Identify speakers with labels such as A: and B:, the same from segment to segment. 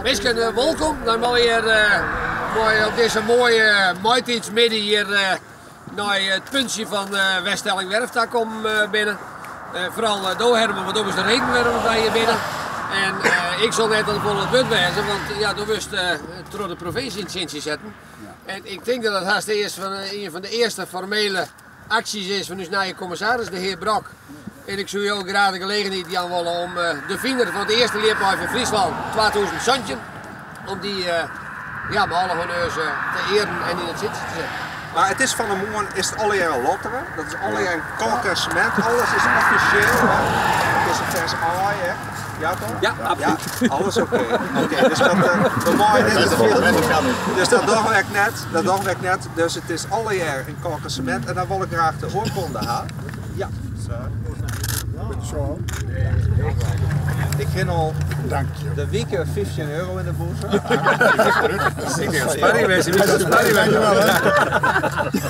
A: Minsken, wolkom. Dan wolle hjir mei op dizze moaie maitiidsmiddei hjir nei it puntsje fan Weststellingwerf ta kommen binne. Foaral do Herman, want do bist de reden wêrom't wy hjir binne. En ik sil net al folle it wurd wêze, want ja, do wurdst troch de provinsje yn it sintsje setten. En ik tink dat dat hast earst fan ien fan de earste formele aksjes is fan ús nije kommissaris, de hear Brok. En ik soe jo graach de gelegenheid jaan wolle om de finer fan it earste ljipaai fan Fryslân 2017, om dy ja, mei alle honneurs te earen en yn it sintsje te setten.
B: Mar it is fan 'e moarn is it allegear lottere, dat is allegear in kalk en semint, alles is offisjeel. It is in fers aai, hè? Ja toch?
A: Ja, absoluut.
B: Ja, alles oké. Oké, dus dat, we meie net it fjild. Dus dat dogge we ek net, dat dogge we ek net. Dus it is allegear in kalk en semint en dan wol ik graach de oarkonde ha. Ja.
C: Zo.
B: Ik kin al
C: Dank je.
B: de wike 15 euro in de bûse.
D: Ik denk sparring wezen, wie is sparring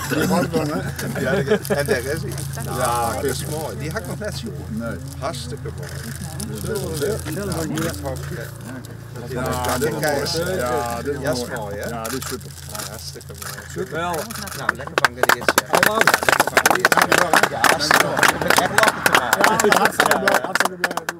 C: Die wordt dan, hè?
B: Ja, en daar is hij. Ja, dat is mooi. Die had ik nog net zien.
C: Nee.
B: Hartstikke mooi.
C: Ja, dit is mooi. Ja, dit is
B: Ja, is
C: mooi.
B: mooi, hè?
C: Ja, dit is super.
B: Hartstikke mooi.
C: Super.
B: Nou, lekker van de eerste. Ja, lekker van de eerste. Ja, hartstikke mooi. Ik ben echt lekker te maken.
C: Ja, hartstikke blij. Hartstikke blij.